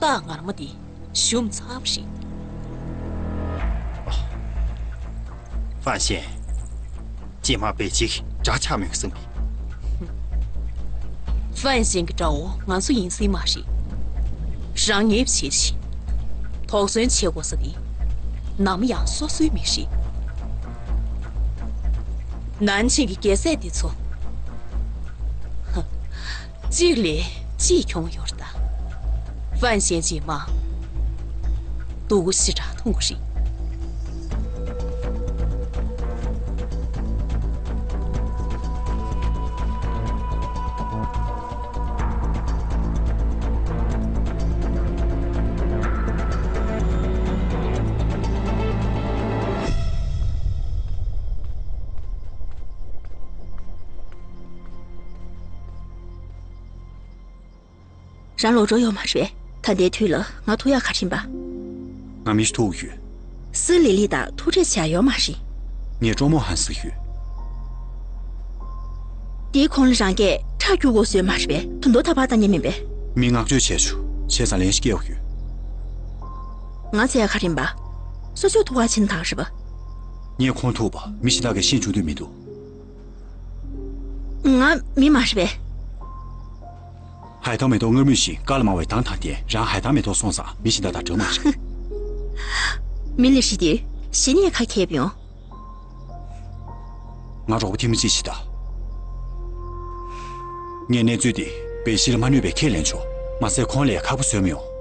རྟགས་ངར་མ་འདི་ཞུམ་ཚར་བ་རེད། ཧྥན་ཞན། རྗེས་མ་བེ་ཅིག་དགྲ་ཆགས་མོད་བསམ་གི། ཧྥན་ཞན་གྱི་དགྲ་བོ་ང་ཚོ་ཡིན་སྲིད་མ་རེད། རང་ཉེས་པ་བྱེད་ཅིག་དོགས་ཟོན་བྱེད་དགོས་ས་འདི་ནམ་ཡང་སོ་སོའི་མི་རེད། ནན་ཅིང་གི་རྒྱལ་སྲས་འདི་ཚོ། ཧ། གཅིག་ལས་གཅིག་གྱོང་ཡོད་རེད་ད། ཧྥན་ཞན་རྗེས་མ་སྡུག་པོ་ཞེ་དྲག་མཐོང་གི་རེད། རང་ལོག་འགྲོ་ཡོད་མ་རེད། ད་ལྟའི་དུས་ལ་ང་ཐུག་ཡག་ག་རེ་ཡིན་པ། ང་མི་ཞིག་ཐུག་ཡོད། སི་ལི་ལི་དང་ཐུག་འཕྲད་བྱས་ཡོད་མ་རེད། ངས་ཀྲོ་མོ་ཧན་ཟེར་ཡོད། དེའི་གོང་ལ་རང་གིས་ཁྲག་སྐྱུག་དགོས་བཟོས་མ་རེད་པས། ད་དུང་ཐབས་ལ་བརྟེན་མཁན་མིན་པས། མི་བསྔགས་བརྗོད་བྱས་བྱུང་། བྱས་ཙང་ལན་ཞིག་སྐྱེལ་ཡོད། ང་ཟེར་ཡག་ག་རེ་ཡིན་པ། སོ་སོས་ཐུག་པ་ཕྱིན་དང་རེད་པ། ངས་ཁོང་ཐུག་པ་མི་གཞན་དག་གིས་ཤེས་བྱུང་འདོད་མི་འདུག་ང་མི་མ་རེད་པས། ཧའེ་ཐང་མེ་ཏོག་སྔར་མུས་བཞིན་དཀའ་ལས་མང་བའི་མདངས་དང་ལྡན། རང་ཧའེ་ཐང་མེ་ཏོག་སོང་ཙང་མི་གཞན་དག་དང་འདྲ་མ་རེད། མི་ལ་ཧྲི་དུས་གཞི་ནས་ཁ་ཁེབས་ཡོང་། ང་རོགས་པ་ཐེངས་མ་གཅིག་བྱེད་དང་། ངས་གནས་ཚུལ་འདི་བེ་ཤི་ལ་མ་གནོད་པའི་ཁས་ལེན་ཆོག་མ་ཟད་ཁོང་ལ་ཡང་ཁག་པོ་བཟོས་མི་ཡོང་།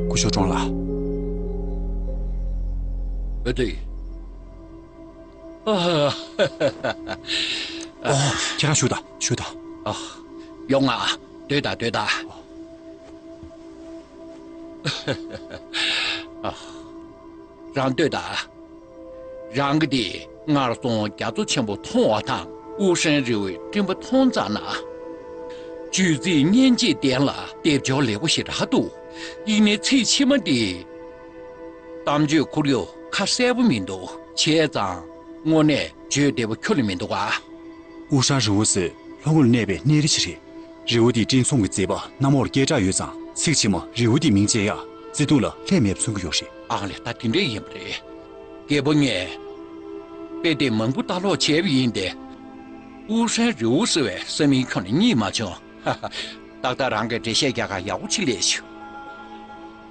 སྐུ་ཞབས་ཀྲོང་ལགས། ཨ་ཏི། ཨོ། ཁྱེད་རང་བཞུགས་དང་། བཞུགས་དང་། ཨ། ཡོང་ང་། སྡོད་དང་། སྡོད་དང་། ཨ། རང་སྡོད་དང་། རང་གིས་དེ་སྔར་སོང་རྒྱ་མཚོ་ཆེན་པོ་མཐོང་བ་དང་། དབུ་ཧྲེང་རི་བོའི་སྤྲིན་པ་མཐོང་ཙམ་ན། བརྗོད་ཚིག་སྙན་འཇེབས་ལྡན་ལ་སྡེབ་སྦྱོར་ལེགས་པོ་ཞེ་དྲག་འདུག། ཡིན་ནའི་ཚིག་ཕྱི་མ་འདི། གཏམ་བརྗོད་ཁོར་ཡུག་ཁ་གསལ་པོ་མི་འདུག། བྱས་ཙང་དངོས་གནས་བརྗོད་བདེ་པོ་ཁྱོན་ནས་མི་འདུག་ག། དབུ་ཧྲེང་རི་བོ་ཟེར་ལྷོ་ངོས་ལ་གནས་པའི་གནས་རི་ཞིག་རེད། རི་བོ་དེའི་སྤྲིན་ཚོགས་ཀྱི་མཛེས་པ་གནམ་འོག་ལ་སྐད་གྲགས་ཡོད་ཙང་། ཚིག་ཕྱི་མ་རི་བོ་དེའི་མིང་བཅས་ཡ། བརྩེ་དུང་ལ་ལྷད་མེད་པ་མཚོན་གྱི་ཡོད་རེད། ཨ་ལས། ད་དེ་འདྲས་ཡིན་པ་རེད། རྒད་པོ་ངས་དཔེ་དེབ་མང་པོ་ལྟ་ཀློག་བྱས་པ་ཡིན་ཏེ། དབུ་ཧྲེང་རི་བོ་ཟེར་བའི་ས་མིང་ཁྱོན་ནས་རྙེད་མ་བྱུང་། ཧ་ཧ། ཏག་ཏག་རང་གིས་འགྲེལ་བཤད་རྒྱག་ག་ཡག་པོ་ཅིག་སླེབས་བྱུང་།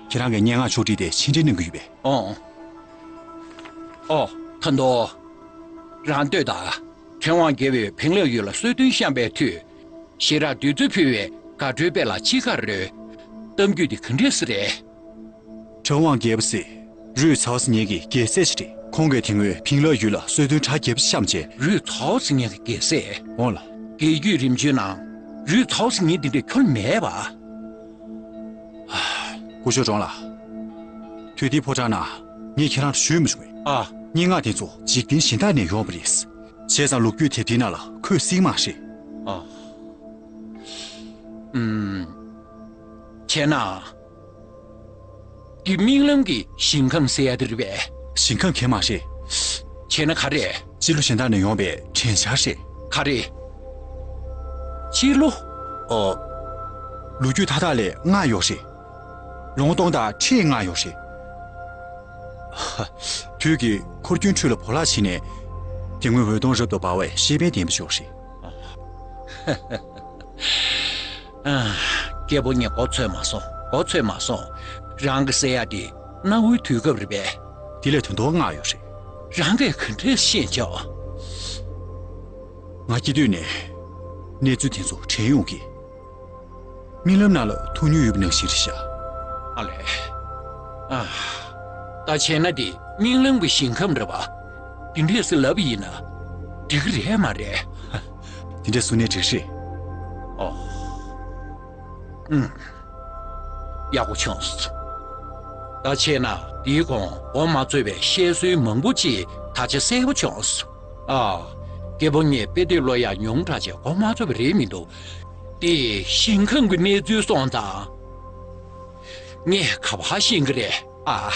ཁྱེད་རང་གིས་སྙན་ངག་ཕྱོགས་སྒྲིག་དེ་ཕྱིར་འགྲན་གནང་གི་ཡོད་པས། ཨོ། ཨོ། ད་དུང་། རང་ལྟོས་དང་། ཕྲེང་དབང་རྒྱལ་པོས་བིང་ལ་ཡུལ་ལ་གསོལ་སྟོན་བཤམས་པའི་མཐུས། ཞེ་དྲག་བདུད་རྩི་ཕུལ་བའི་དགའ་སྤྲོའི་དཔལ་ལ་ཅི་དགར་རོལ། གཏམ་རྒྱུད་འདི་ག་འདྲས་སེ་རེད། ཕྲེང་དབང་རྒྱལ་པོ་ཟེར། རུས་ཚའོ་ཟེར་མཁན་གྱི་རྒྱལ་སྲས་ཅིག་རེད། ཁོང་གིས་དེ་སྔོན་བིང་ལ་ཡུལ་ལ་གསོལ་སྟོན་གྲ་རྒྱས་པོ་བཤམས་རྗེས། རུས་ཚའོ་ཟེར་མཁན་གྱི་རྒྱལ་སྲས། འོང་ལ། རྒྱལ་རྒྱུད་རིམ་བྱོན་ནང་རུས་ཚའོ་ཟེར་མཁན་འདི་འདྲ་ཁྱོན་མེད་པ། སྐུ་ཞབས་ཀྲོང་ལགས། དུས་དེའི་ཕོ་བྲང་ནང་ངས་ཁྱེད་རང་ལ་ཞུས་མ་བྱུང་བས། ཨ། སྙན་ངག་དེ་ཚོ་འཇིག་རྟེན་གཞན་དག་ནས་ཡོང་བ་རེད། བྱས་ཙང་ལོ་རྒྱུས་དེབ་དེའི་ནང་ལ་འཁོད་སྲིད་མ་རེད། ཨ། ཨུམ། བྱས་ན། འདི་རྨི་ལམ་གྱི་ཞིང་ཁམས་ཟེར་ཡ་དེ་རེད་པས། ཞིང་ཁམས་གང་མ་རེད། བྱས་ན་ག་རེ། སྤྱི་ལོ་གཞན་དག་ནས་ཡོང་བའི་དྲན་འཆར་རེད། ག་རེ། སྤྱི་ལོ། ཨོ། ལོ་རྒྱུས་མཐའ་དག་ལས་སྔ་ཡོད་རེད། ལོ་ངོ་སྟོང་དང་ཁྲི་ལྔ་ཡོད་རེད། དུས་ཀྱི་འཁོར་རྒྱུན་ཁྲོད་ལ་བོར་བརླག་བྱས་ནས། དེ་སྔོན་འོད་སྟོང་རབ་ཏུ་འབར་བའི་ཤེས་དཔལ་ལྡན་པ་ཞིག་ཡོད་རེད། ཨ། རྒད་པོ་ངས་མགོ་ཚོས་མ་སོང་། མགོ་ཚོས་མ་སོང་། རང་གིས་ཟེར་ཡ་དེ་གནའ་བོའི་དུས་སྐབས་རེད་པས། དེ་ལས་དོན་དུ་སྔ་ཡོད་རེད། རང་གིས་ག་འདྲས་ཤེས་ཆོག། ང་སྐྱེ་དུས་ནས་གནས་ཚུལ་དེ་ཚོ་དྲན་ཡོང་གི། རྨི་ལམ་ནང་ལ་ཐུག་མྱོང་ཡོད་པ་ནང་བཞིན་རེད་ཤག། ཨ་ལས། ཨ། ད་བྱས་ན་དེ་རྨི་ལམ་གྱི་ཞིང་ཁམས་རེད་པ། དེ་འདྲས་སེ་ལབ་པ་ཡིན་ན་འགྲིག་གི་རེད་མ་རེད། དེ་འདྲས་གསུངས་ནའི་འགྲིག་རེད། ཨོ། ཨུམ། ཡག་པོ་བྱུང་སོང་། ད་བྱས་ན་དེའི་གོང་གོ་མ་ཆོད་པའི་བཤད་སྲོལ་མང་པོ་ཅིག་ད་ཆ་གསལ་པོ་བྱུང་སོང་། ཨ། རྒད་པོ་ངས་དཔེ་དེབ་ཀློག་ཡག་ཉུང་དྲགས་བྱས་གོ་མ་ཆོད་པ་རེད་མི་འདུག། དེ་ཞིང་ཁམས་ཀྱི་གནས་ཚུལ་སོང་ཙང་། ངས་ག་པར་ཤེས་ཀྱི་རེད་ཨ།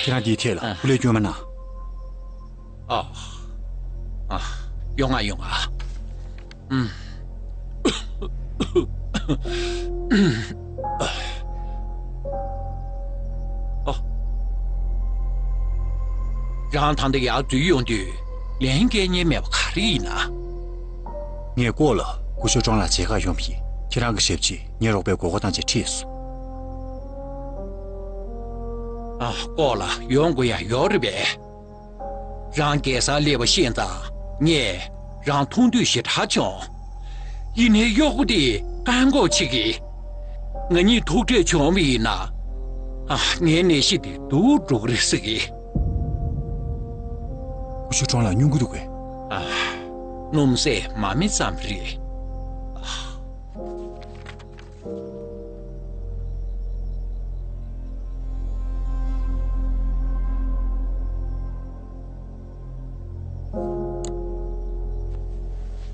ཁྱེད་རང་འདིའི་ཐད་ལ་ཨ། སྐུ་ལས་སྐྱོན་མ་གནང་། ཨ། ཨ། ཡོང་ང་ཡོང་ང་། ཨུམ། ཨ། རང་ད་ལྟ་ཡར་འཛུལ་ཡོང་དུས་ལན་སྐྱེལ་མཁན་མེད་པ་ག་རེ་ཡིན་ན། ངས་ལྐོག་ལ་སྐུ་ཞབས་ཀྲོང་ལགས་མཇལ་ཁར་ཡོང་བ་ཡིན། ཁྱེད་རང་གི་ཞབས་ཕྱི་ངའི་རོགས་པས་མགོ་སྐོར་བཏང་བྱས་ཁྲིད་སོང་། ཨ། ལྐོག་ལ་ཡོང་དགོས་ཡ་ཡོད་རེད་པས། རང་རྒྱལ་སར་སླེབས་པ་ཤེས་ཙང་ངས་རང་མཐོང་འདོད་ཞེ་དྲག་བྱུང་། ཡིན་ནའི་གཡོག་པོ་དེས་བཀག་འགོག་བྱེད་ཀྱི། ང་གཉིས་ཐུག་འཕྲད་བྱུང་བ་ཡིན་ན། ཨ། ངའི་ནད་གཞི་དེ་སྡུག་འགྲོ་གི་རེད་ཟེར་གི། སྐུ་ཞབས་ཀྲོང་ལགས་སྙུང་གི་འདུག་གས། ཨ། སྣུམ་ཟས་མ་སྨིན་ཙམ་རེད།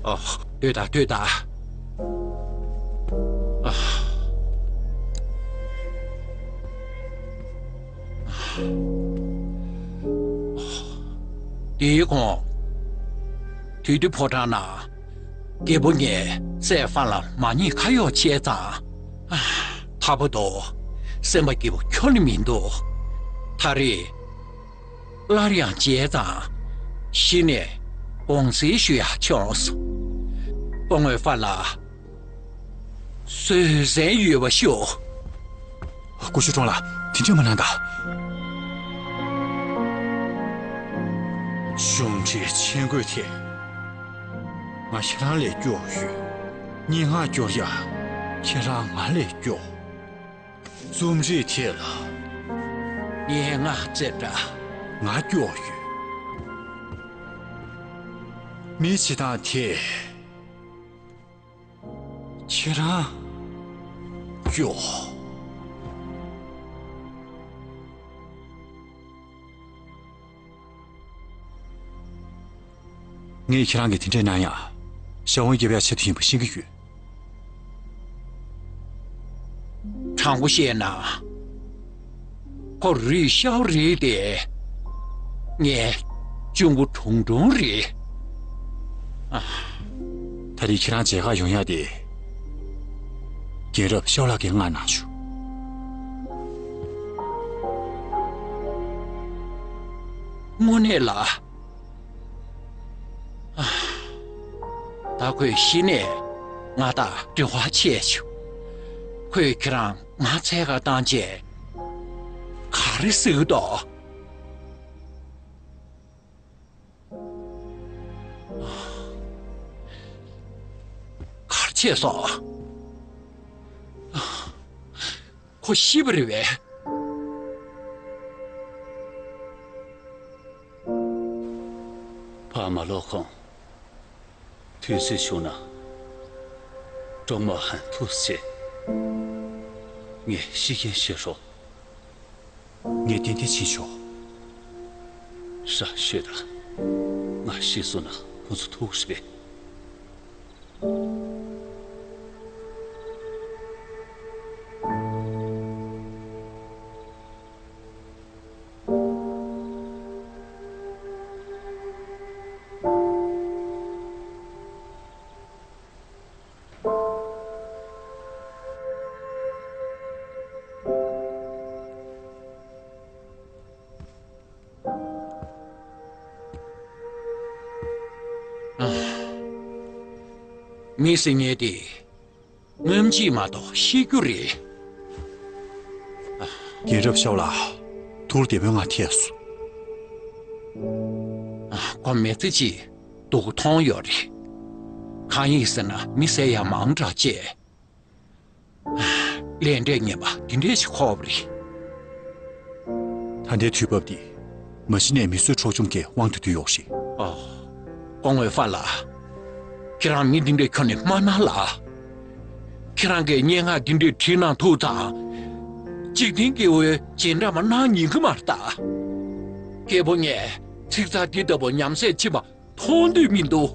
ཨ། ཨ། ལྟོས་དང་། ལྟོས་དང་། ཨ། དེའི་གོང་། དུས་དེ་ཕོ་བྲང་ན། རྒད་པོ་ངས་སྲས་ཧྥང་ལ་མ་ཉེས་ཁ་གཡོགས་བྱས་ཙང་། ཨ། ཐར་པ་དོ། སེམས་པ་སྐྱིད་པོ་ཁྱོན་ནས་མི་འདུག། ད་རེས། སླར་ཡང་མཇལ་ཙང་། གཞི་ནས་དགོངས་སེལ་ཞུ་ཡག་བྱུང་སོང་། དཔའ་རྔོན་ཧྥང་ལ། བཟོད་བསྲན་ཡོད་པ་ཤོག། སྐུ་ཞབས་ཀྲོང་ལགས། དེ་འདྲས་མ་གནང་དང་། གཞུང་འབྲེལ་མཆན་འགོད་ཐད། ང་ཁྱེད་རང་ལས་སྐྱོ་ཡོད། སྙན་ངག་སྐྱོར་ཡ། ཁྱེད་རང་ང་ལས་སྐྱོ། རྩོམ་རིག་ཐད་ལ། སྙན་ངག་རྩེ་གྲ། ང་སྐྱོ་ཡོད། མི་བྱེད་སྟངས་དེ། ཁྱེད་རང་། ཡོ། ངས་ཁྱེད་རང་གིས་དེ་འདྲས་གནང་ཡག་ཤ་བོན་རྒྱབ་ཡག་ཆེད་དུ་ཡིན་པ་ཤེས་ཀྱི་ཡོད། དྲང་པོ་བཤད་ན། ཁོ་རུས་ཤའོ་རེད་དེ། ངའི་གཅུང་པོ་དྲུང་དྲུང་རེད། ཨ། ད་རེས་ཁྱེད་རང་མཇལ་ཁ་ཡོང་ཡག་དེ། རྒན་རབས་ཤའོ་ལགས་ཀྱིས་མངགས་གནང་བྱུང་། དངོས་གནས་ལ། ཨ། ད་ཁོས་གཞི་ནས་ང་དང་འབྲེལ་བ་བྱས་བྱུང་། ཁོས་ཁྱེད་རང་ང་འཚོལ་ག་བཏང་རྗེས། ག་རེ་ཟེར་གི་འདུག་ག་རེ་བྱས་སོང་། ཁོ་ཤི་བ་རེད་པས། ཕ་མ་ལོག་གོང་། དུས་ཚོད་བྱུང་ན། གྲོགས་མོ་ཧན་ཐུགས་རྗེ། ངས་ཤི་རྐྱེན་བཤད་རོགས། ངས་ཏན་ཏན་བྱེད་ཆོག་ཧྲ་ཤོད་དང་། ང་ཤི་སོང་ན་ཁོ་ཚོ་ཐུག་རེད་པས། མི་ཟེར་མཁན་དེ། སྔོན་ཆད་མ་གཏོགས་ཤི་རྒྱུ་རེད། རྒན་རབས་ཤའོ་ལགས། ཐུགས་བདེ་པོའི་ངང་ཐད་སོང་། ཁོ་མི་ཚེ་གཅིག་སྡུག་གུ་མཐོང་ཡོད་རེད། གང་ཡིན་ཟེར་ན་མི་ཟེར་ཡག་མང་དྲགས་བྱས། ལས་འབྲས་ངན་པ་འདི་འདྲས་ཞིག་འཁོར་བ་རེད། ད་ལྟའི་དུས་བབ་འདི། མ་གཞི་ནས་མི་གསོད་འཕྲོག་བཅོམ་གྱི་དབང་དུ་བསྡུས་ཡོད་རེད། ཨོ། སྐུ་ངོ་ཧྥ་ལགས། ཁྱེད་རང་མི་འདི་འདྲས་ཁྱོན་ནས་མ་གནང་ལགས། ཁྱེད་རང་གིས་སྙན་ངག་འདི་འདྲས་བྲིས་གནང་ཐུབ་ཙང་། འཇིག་རྟེན་སྐྱེ་བོའི་རྗེས་འབྲང་མ་གནང་ཉན་གི་མ་རེད་ད། སྐྱེ་བོ་ངས་ཚིག་ཚ་འདི་ལྟ་བུ་ཉམས་སད་ཕྱིན་པ་མཐོང་འདོད་མི་འདུག་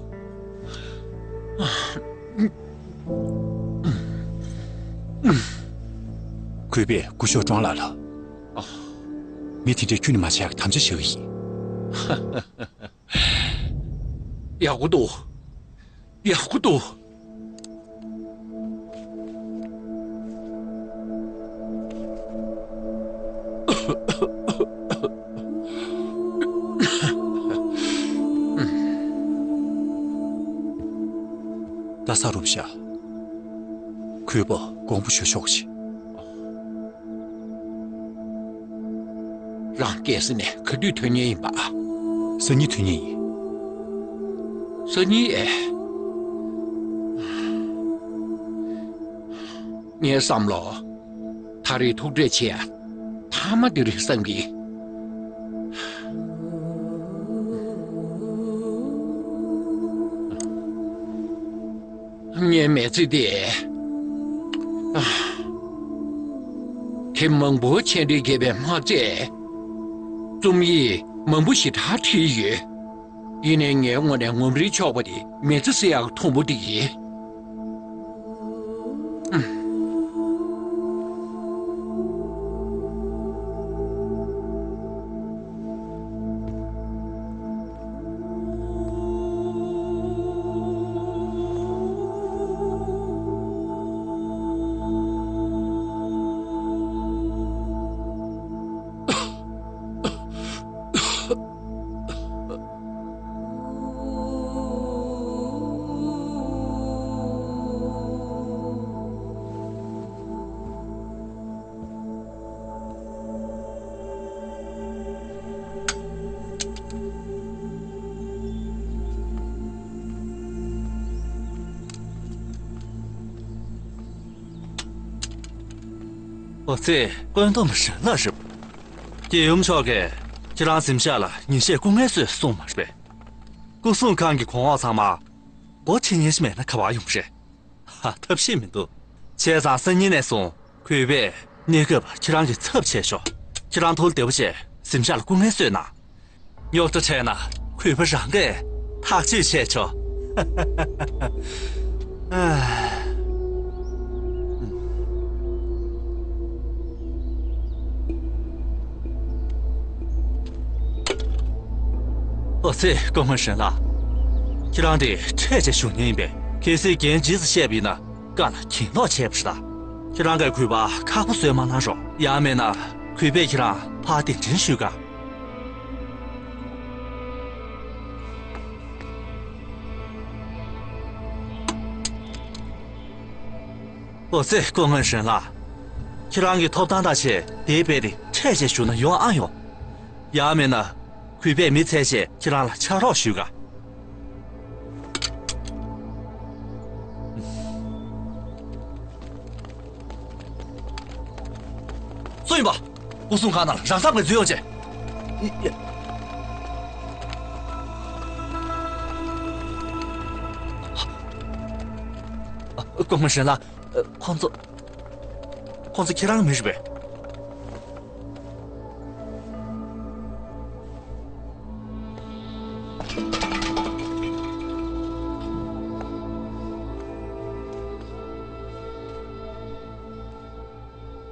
གུས་པས་སྐུ་ཞབས་ཀྲོང་ལགས་ལ། ཨ། མི་དེ་འདྲས་ཁྱོན་ནས་མ་བྱེད་ཡག་དམ་བཅའ་བཞག་གི་ཡིན། ཡག་པོ་འདུག་ཡག་པོ་འདུག་ད་ས་རུབ་ཤག་གུས་པ་དགོངས་པ་ཞུ་ཆོག་ཅིག་རང་སྐྱེས་ས་ནས་ག་དུས་ཐོན་མཁན་ཡིན་པ། སང་ཉིན་ཐོན་མཁན་ཡིན། སང་ཉིན་ཨེ། ངའི་བསམ་བློ། ད་རེས་ཐུག་འཕྲད་བྱེད་ཡ་མཐའ་མ་འདི་རེད་བསམ་གི། ངའི་མི་ཚེ་འདི། ཨ། དེབ་མང་པོ་ཆེད་སྒྲིག་བྱས་པའི་མ་ཚད། རྩོམ་ཡིག་མང་པོ་ཞེ་དྲག་བྲིས་ཡོད། ཡིན་ནའི་ངའི་ངོས་ནས་ངོམ་རིན་ཆོག་པ་དེ་མི་ཚེ་ཟེར་ཡག་མཐོང་པོ་དེ་ཡིན། ཨོ་ཙི། བཀོད་འདོམས་རིན་ལགས་རེད། རྒྱལ་ཡུམ་མཆོག་གིས་ཁྱེད་རང་གཟིམ་ཤག་ལ་ཉིན་ཤས་སྐུ་ངལ་གསོས་གསུངས་མ་རེད་པས། སྐུ་སྲུང་ཁང་གི་གོང་འོག་ཚང་མ་འགོ་ཁྲིད་ཉན་ཞིག་མེད་ན་ག་པར་ཡོང་རེད། ཧ། ཐབས་ཤེས་མི་འདུག་བྱས་ཙང་སང་ཉིན་ནས་བཟུང་གུས་པས་གནས་སྐབས་ཁྱེད་རང་གི་ཚབ་བྱས་ཆོག་ཁྱེད་རང་ཐུགས་བདེ་པོ་བྱས་གཟིམ་ཤག་ལ་སྐུ་ངལ་གསོས་གནང་། རྙོག་དྲ་འཕྲད་ན་གུས་པ་རང་གིས་ཐག་གཅོད་བྱས་ཆོག་ཨོ་ཙི། སྐུ་ངོ་ཧྲན་ལགས། ཁྱེད་རང་དེ་འཕྲད་བྱས་བཞུགས་མཁན་ཡིན་པས། གལ་སྲིད་འགན་ཇི་ཙམ་བཤད་པ་ཡིན་ན་དཀའ་ལ་གྱེན་ལོག་བྱས་པ་ཞིག་དང་། ཁྱེད་རང་གིས་གུས་པ་ཁག་པོ་བཟོས་མ་གནང་རོགས། ཡང་མིན་ན་གུས་པས་ཁྱེད་རང་ཕར་གདན་འདྲེན་ཞུས་ག་ཨོ་ཙི། སྐུ་ངོ་ཧྲན་ལགས། ཁྱེད་རང་གི་ཐོབ་ཐང་དང་བཅས་དེའི་དཔེ་དེ་འཕྲད་བྱས་བཞུགས་ན་ཡོང་ཨ་ཡོང་། ཡང་མིན་ན་གུས་པས་མི་འཚོལ་བྱས་ཁྱེད་རང་ལ་ཕྱག་རོགས་ཞུས་ག་སུ་ཡིན་པ། སྐུ་སྲུང་ཁང་ནང་ལ་རང་སྲོག་ལ་འཛུལ་ཡོང་བྱས། སྐུ་ངོ་ཧྲན་ལགས། ཁོང་ཚོ། ཁོང་ཚོ་ཁྱེད་རང་མི་རེད་པས།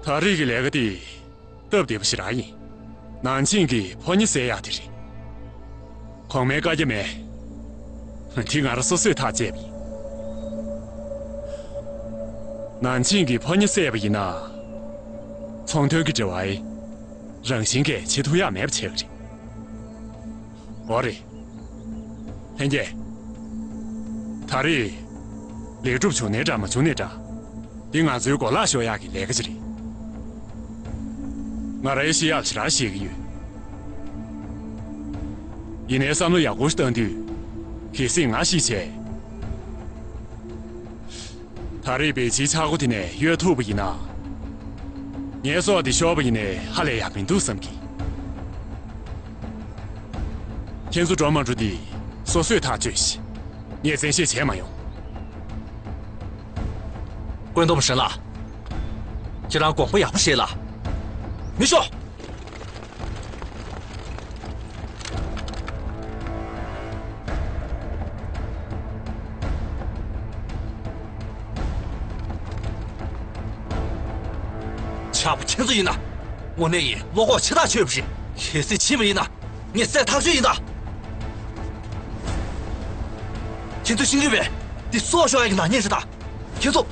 ད་རེས་ཀྱི་ལས་ཀ་འདི་སྟབས་བདེ་པོ་ཞེ་དྲག་ཡིན། ནང་ཆེན་གྱི་ཕོ་ཉ་བསད་ཡག་དེ་རེད། གོང་མའི་བཀའ་རྒྱ་མེད། དེ་ང་རང་སོ་སོས་ཐག་བཅད་པ་ཡིན། ནང་ཆེན་གྱི་ཕོ་ཉ་བསད་པ་ཡིན་ན། ཚོང་དོན་གྱི་འབྲེལ་བ་རང་བཞིན་གྱིས་བྱེད་ཐུབ་ཡག་མེད་པ་བྱེད་ཀྱི་རེད། འོ་རེད། ལྷན་རྒྱས། ད་རེས་ལེགས་གྲུབ་བྱུང་ནའི་འདྲ་མ་བྱུང་ནའི་འདྲ། འདི་ང་ཚོའི་གོ་ལག་ཤོར་ཡག་གི་ལས་ཀ་ཅིག་རེད། ང་རང་ཤི་ཡག་ཞེ་དྲག་ཤེས་ཀྱི་ཡོད། ཡིན་ནའི་བསམ་བློ་ཡག་པོ་ཞིག་བཏང་དུས། གལ་སྲིད་ང་ཤི་བྱས། ད་རེས་བེ་ཆིའི་ཆག་སྒོ་དེ་ནས་གཡོལ་ཐུབ་པ་ཡིན་ན། ངའི་སྲོག་འདི་ཤོར་བ་ཡིན་ནའི་ཧ་ལས་ཡག་མི་འདུག་བསམ་གི། ཁྱེད་ཚོ་འགྲོ་མ་འགྲོ་འདི་སོ་སོས་ཐག་གཅོད་ཤིག་ངས་བཙན་ཤེད་བྱས་མ་ཡོང་། བཀོད་འདོམས་ཧྲན་ལགས། ཁྱེད་རང་དགོངས་པ་ཡག་པོ་བཞེས་ལ། མི་ཤོག་ཆགས་པ་ཁྱེད་ཚོ་ཡིན་ན། དངོས་གནས་ཡིན་བློ་ཁོག་ཆེ་ཐག་ཆོད་པ་རེད། གལ་སྲིད་ཕྱིན་པ་ཡིན་ན། ངས་བསད་ཐག་ཆོད་ཡིན་ད། ཁྱེད་ཚོས་ཤེས་ཀྱི་ཡོད་པས། འདི་སྲོག་ཤོར་ཡག་གི་ནག་ཉེས་རེད་ད། ཁྱེད་ཚོ།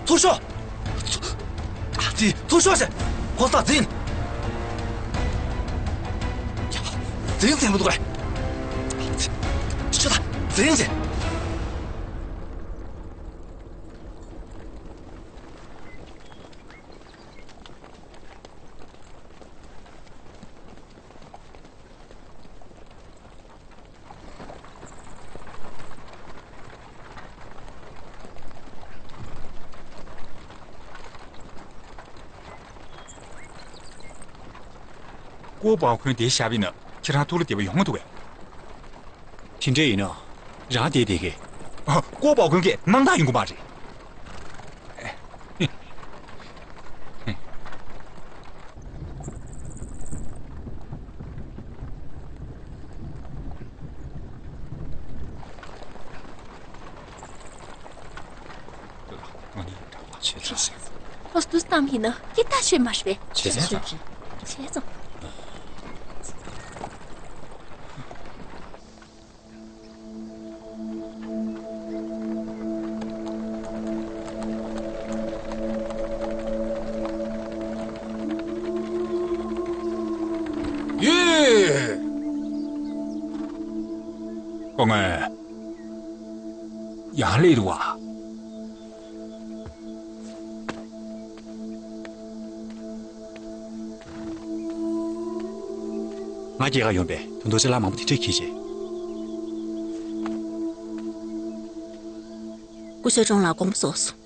ཚུར་ཤོག་ཚུར། ཨ་ཙི། ཚུར་ཤོག་ཞེས། གོང་ས་འཛིན། འཛིན་འཛིན་མི་འདུག་གས། ཨ་ཙི། ཤོག་ད། འཛིན་ཞེས། ཀོ་པའོ་ཁོན་དེ་བཞག་པ་ཡིན་ན་ཁྱེད་རང་ཐུགས་ལ་བདེ་པོ་ཡོང་མི་འདུག་གས། དེ་འདྲ་ཡིན་ན་རང་དེ་བསྡད་ཀྱི། ཨ། ཀོ་པའོ་ཁོན་གྱིས་དམག་འཐབ་ཡོང་གི་མ་རེད། ཨོ་སི་ཏུ་སི་བཏང་ཡིན་ན་སྐད་ཐག་ཆོད་མ་རེད་པས། བྱས་ཙང་། བྱས་ཙང་། ཡོད། སྐུ་ངོ། ཡང་སླེབས་འདུག་བ། ང་སྐྱེལ་ག་ཡོང་པས། ད་དུང་ཅ་ལག་མང་པོ་དེ་འདྲས་འཁྱེར་བྱས། སྐུ་ཞབས་ཀྲོང་ལགས་དགོངས་པ་རྫོགས་སོང་